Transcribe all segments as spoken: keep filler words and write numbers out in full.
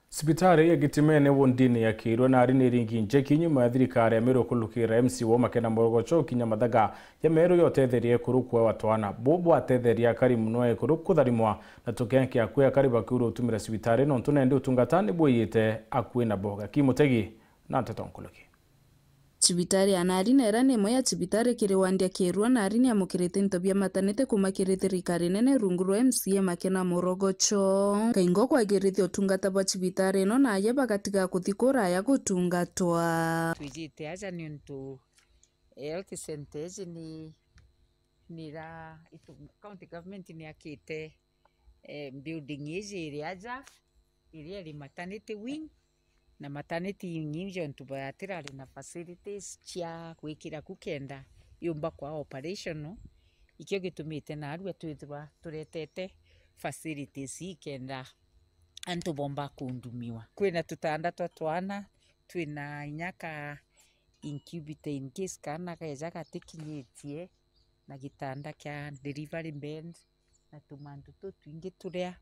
Cibitari ya Gitimene wondini ya Kirua nari ni iringi njeki nyuma ya thirikari ya Meru kurukira M C wa Makena Morogocho kinya mathaga ya Meru yotetheria ekuru kuewa twana. Bubu atetheria akari muno ekuru kutharimwa na tukenkia kwi akari bakiura utumira cibitari nontu nende utungata ni bwiyite akui na boga. Kimutegi na nteto nkuluki. Cibitari ya Nari nera ni imwe ya cibitari kiri wandi ya Kirua, Nari ni amukirite into bia matanite kuma kiri thirikari nene rungu rwa M C A Makena Morogocho. Kaingo kwagirithia utungata bwa cibitari ino, naye bagatiga kuthi kuraya gutungatwa. Twijite aja niuntu health centre iji ni, ni ra itu, county government ni akite, eh, building iji iri aja, iria iri maternity wing, na maternity wing iu jontu batirari na facilities cia gwikira ku kenda yumba kwa operational. Ikio gitumite narua twithirwa turetete facilities ii kenda antu bomba kundumiwa. Kwina tutanda twa twana, twina inya ka incubator in case kana keja gatikinyitie, na gitanda kia delivery bed, na tumantu tutwingi turia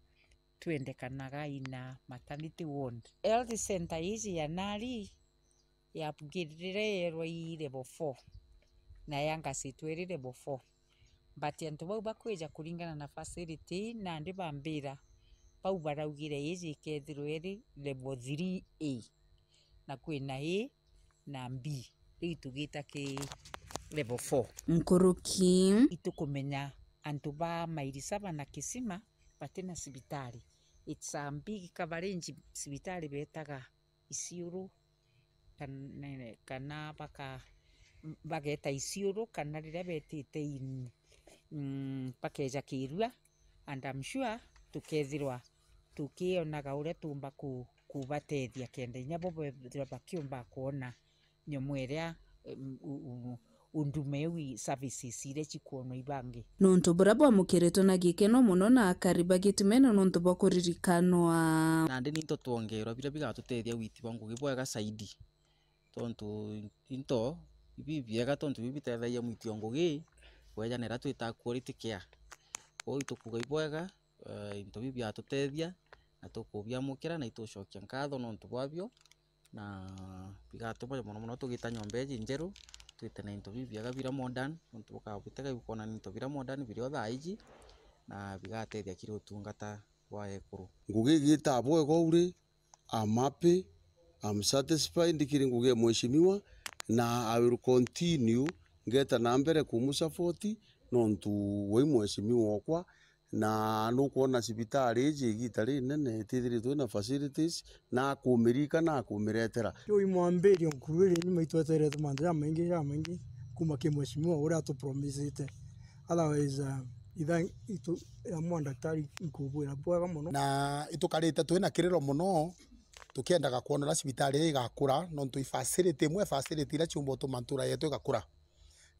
twendekanaga in a maternity ward. Health centre iji ya Nari ya upgrade-rire yerwa i level four, na yangasitwe iri level four. But antu bau bakwija kuringana na facility, nandi bambira bau baraugire iji ikethirwa iri level three A, na kwina A na B. Riu itugita ki level four. Nkuruki. Itukumenya antu ba Maili Saba na Kisima batina cibitari. It's a big coverage cibitari betaga Isiolo, kan-, kana baka-, bageta Isiolo, kana riria betite in, mm, bakeja Kirua, and I'm sure tukethirwa tukionaga uria tuumba ku-, kubatethia kenda inya bo bethirwa bakiumba kwona nyomo iria, em, u-, u-, undume iu i services iria cikwonwa ibangi. Nontu buria bwamukiritwe na gikeno mono na akari ba Gitimene nontu bwa kuririkanwa. Nandi ni into twongerwa biria bigatutethia witi bwa ngugi bwega zaidi. Tontu into ibi biega tontu ibi bitethagia mwiti o ngugi, kwejanira twita quality care. Kwou itukuga ibwega, eh, into bibi biatutethia, na tukubiamukira na itucokia nkatho nontu bwabio, na bigatuma mono mono tugita nyomba iji njeru, twite na into bibiega bira modern, nontu bukabutega ikwona ni into bira modern birio thaa iji, na bigatethia kiri utungata bwa ekuru. Ngugi igita bwega uri, I'm happy, I'm satisfied kiri ngugi ya mheshimiwa, na I will continue ngeta na mbere kumusupport nontu wai mheshimiwa okwa, na nukwona cibitari iji igita rinene itithiritwe na facilities, na akumirika na akumiretera. Kiu imwambirio nkuruiri nyuma itweterete mantu jamaingi, jamaingi kuma ki mheshimiwa uria atupromisite. Otherwise, uh, itha itu ya mwa daktari nkubwira bwega mono. Na itukarite twina kiriro mono, tukiendaga kwona uria cibitari ii igakura, nontu i facility imwe, facility iria ciumba utuma ntura yetu igakura.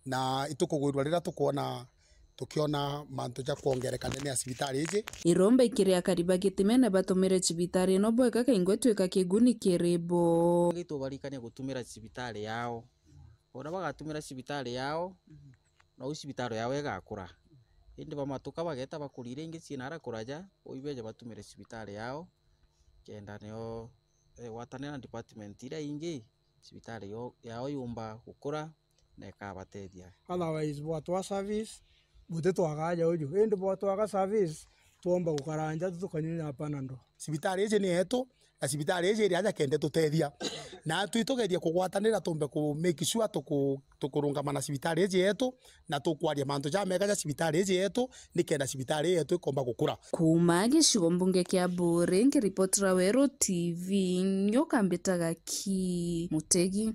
Na itukugwirua riria tukwona, tukiona mantu ja kwongereka ndene ya cibitari iji. Iromba ikiri akari ba Gitimene batumire cibitari ino bwega kaingwe twika kiguni kiri bo. Ngi tubarikania gutumira cibitari yao. Uria bagatumira cibitari yao, nou cibitari yao igakura. Indi bamatuka bageta bakurire ingi ciina ara kuraja, ui beje batumire cibitari yao, kenda nio, eh, gwatanira na department iria ingi, cibitari yo-, yao yumba gukura na ikabatethia. Otherwise, bwatwa service, buti twagaja uju. Indi bwatwaga service, twomba gukara nja tu tukanyunya Panadol. Cibitari iji ni yetu, na cibitari iji iri aja kenda itutethia. Na twi tugerie kugwatanira tumbe ku make sure tuku-, tukurungama na cibitari iji yetu, na tukwaria mantu jamega ja cibitari iji yetu, nikenda cibitari iji yetu ikomba gukura. Kuuma gicigo mbunge kia Buuri, nkiripotera Weru T V, nyoka mbitaga Ki Mutegi.